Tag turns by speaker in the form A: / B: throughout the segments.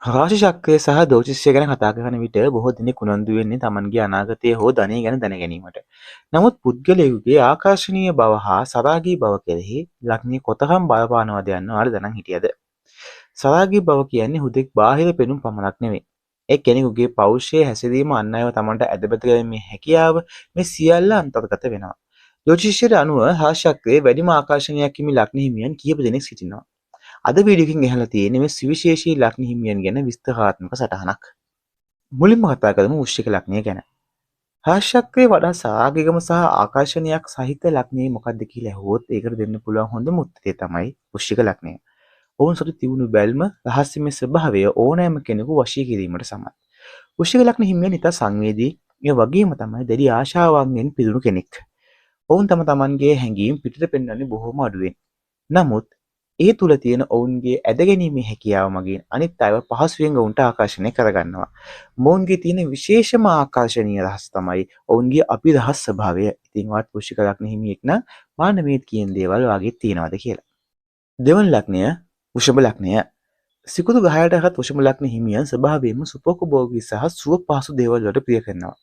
A: රාශි චක්‍රය සහ ජ්‍යොතිෂය ගැන කතා කරන විට බොහෝ දෙනෙක් උනන්දු වෙන්නේ තමන්ගේ අනාගතය හෝ ධනය ගැන දැන ගැනීමට. නමුත් පුද්ගලයෙකුගේ ආකර්ෂණීය බව හා සරාගී බව කෙරෙහි ලග්නය කොතරම් බලපානවද යන්න ඔයාලා දැනන් හිටියද? සරාගී බව කියන්නේ හුදෙක් බාහිර පෙනුම් පමණක් නෙවෙයි. ඒ කෙනෙකුගේ පෞරුෂය, හැසිරීම, අන් අයව තමන්ට ඇද බැඳ ගැනීමේ හැකියාව මේ සියල්ල අන්තර්ගත වෙනවා. ජ්‍යොතිෂයට අනුව රාශි චක්‍රයේ වැඩිම ආකර්ෂණයක් හිමි ලග්න හිමියන් කිහිප දෙනෙක් සිටිනවා. අද වීඩියෝ එකකින් ඇහලා තියෙන්නේ මේ සුවිශේෂී ලග්න හිමියන් ගැන විස්තරාත්මක සටහනක්. මුලින්ම කතා කරමු වෘශ්චික ලග්නය ගැන. රාශි චක්‍රයේ වඩා සරාගිකම සහ ආකර්ෂණයක් සහිත ලග්නය මොකක්ද කියලා ඇහුවොත් ඒකට දෙන්න පුළුවන් හොඳම උත්තරය තමයි වෘශ්චික ලග්නය. ඔවුන් සතු තිබුණු බැල්ම, රහස්‍යමය ස්වභාවය ඕනෑම කෙනෙකු වශී කිරීමට සමත්. වෘශ්චික ලග්න හිමියන් ඉතා සංවේදී, ඒ වගේම තමයි දැඩි ආශාවන්ගෙන් පිරුණු කෙනෙක්. ඔවුන් තම තමන්ගේ හැඟීම් පිටට පෙන්වන්නේ බොහොම අඩුවෙන්. නමුත් ඒ තුල තියෙන ඔවුන්ගේ ඇදගැනීමේ හැකියාව මගින් අනිත් අයව පහසුවෙන් ඔවුන්ට ආකර්ෂණය කරගන්නවා. මොවුන්ගේ තියෙන විශේෂම ආකර්ෂණීය රහස තමයි ඔවුන්ගේ අභිරහස් ස්වභාවය. ඉතින් ඔයාත් වෘශ්චික ලග්න හිමියෙක් නම් බලන්න මේ කියන දේවල් ඔයාගේ තියෙනවද කියලා. දෙවන ලග්නය වෘෂභ ලග්නය. සිකුරු ග්‍රහයට අයත් වෘෂභ ලග්න හිමියන් ස්වභාවයෙන්ම සුඛෝපභෝගී සහ සුව පහසු දේවල් වලට ප්‍රිය කරනවා.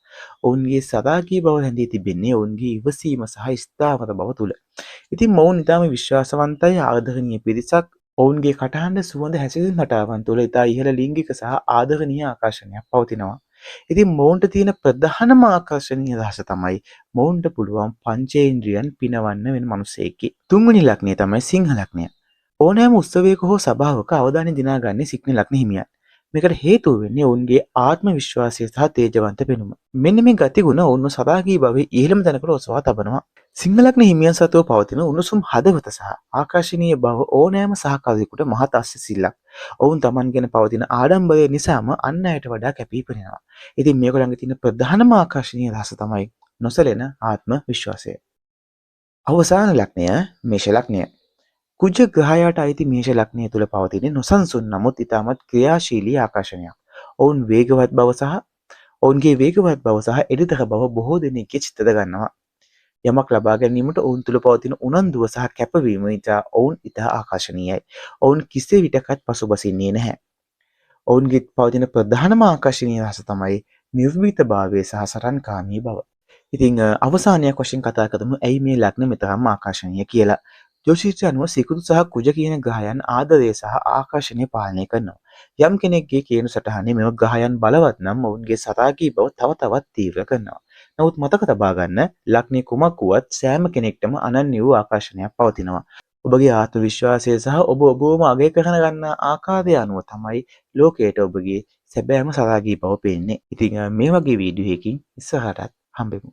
A: ඔවුන්ගේ සරාගී බව රැඳී තිබෙන්නේ ඔවුන්ගේ ඉවසීම සහ ස්ථාවර බව තුල. ඉතින් මොවුන් ඉතාම විශ්වාසවන්තයි, ආදරණීය පිරිසක්. ඔවුන්ගේ කටහඬ, සුවඳ, හැසිරීම් රටාවන් තුළ ඉතා ඉහළ ලිංගික සහ ආදරණීය ආකර්ෂණයක් පවතිනවා. ඉතින් මොවුන්ට තියෙන ප්‍රධානම ආකර්ෂණීය රහස තමයි මොවුන්ට පුළුවන් පංචේන්ද්‍රියන් පිනවන්න වෙන මිනිසෙක්ගේ. තුන්වෙනි ලග්නය තමයි සිංහ ලග්නය. ඕනෑම උත්සවයක හෝ සභාවක අවධානය දිනාගන්නේ සිංහ ලග්න හිමියන්. මේකට හේතුව වෙන්නේ ඔවුන්ගේ ආත්ම විශ්වාසය සහ තේජවන්ත පෙනුම. මෙන්න මේ ගතිගුණ ඔවුන්ව සදාගී භවයේ ඉහළම තැනකට ඔසවා තබනවා. සිංහ ලග්න හිමියන් සතුව පවතින උණුසුම් හදවත සහ ආකර්ෂණීය බව ඕනෑම සහකරුවෙකුට මහත් අස්සිසිල්ලක්. ඔවුන් තමන් ගැන පවතින ආඩම්බරය නිසාම අන් අයට වඩා කැපී පෙනෙනවා. ඉතින් මේගොල්ලන්ගේ තියෙන ප්‍රධානම ආකර්ෂණීය රහස තමයි නොසැලෙන ආත්ම විශ්වාසය. අවසාන ලග්නය මේෂ ලග්නය. කුජ ග්‍රහයාට අයිති මේෂ ලග්නය තුළ පවතින නොසන්සුන් නමුත් ඉතාමත් ක්‍රියාශීලී ආකර්ෂණයක්. ඔවුන් වේගවත් බව සහ ඔවුන්ගේ වේගවත් බව සහ එඩිතර බව බොහෝ දෙනෙක්ගේ චිත්තද ගන්නවා. යමක් ලබා ගැනීමට ඔවුන් තුළ පවතින උනන්දුව සහ කැපවීම නිසා ඔවුන් ඉතා ආකර්ෂණීයයි. ඔවුන් කිසි විටකත් පසුබසින්නේ නැහැ. ඔවුන්ගේ පවතින ප්‍රධානම ආකර්ෂණීය රහස තමයි නිර්භීතභාවය සහ සටන්කාමී බව. ඉතින් අවසානයක් වශයෙන් කතා කරමු ඇයි මේ ලග්න මෙතරම් ආකර්ෂණීය කියලා. ජ්‍යොතිෂය අනුව සිකුරු සහ කුජ කියන ග්‍රහයන් ආදරය සහ ආකර්ෂණය පාලනය කරනවා. යම් කෙනෙක්ගේ කේනු සටහනේ මෙම ග්‍රහයන් බලවත් නම් ඔවුන්ගේ සරාගී බව තව තවත් තීව්‍ර කරනවා. නමුත් මතක තබා ගන්න, ලග්නය කුමක් වුවත් සෑම කෙනෙක්ටම අනන්‍ය වූ ආකර්ෂණයක් පවතිනවා. ඔබගේ ආත්ම විශ්වාසය සහ ඔබ ඔබවම අගය කරන ගන්නා ආකාරය අනුව තමයි ලෝකයට ඔබගේ සැබෑම සරාගී බව පේන්නේ. ඉතින් මේ වගේ වීඩියෝ එකකින් ඉස්සරහටත් හම්බෙමු.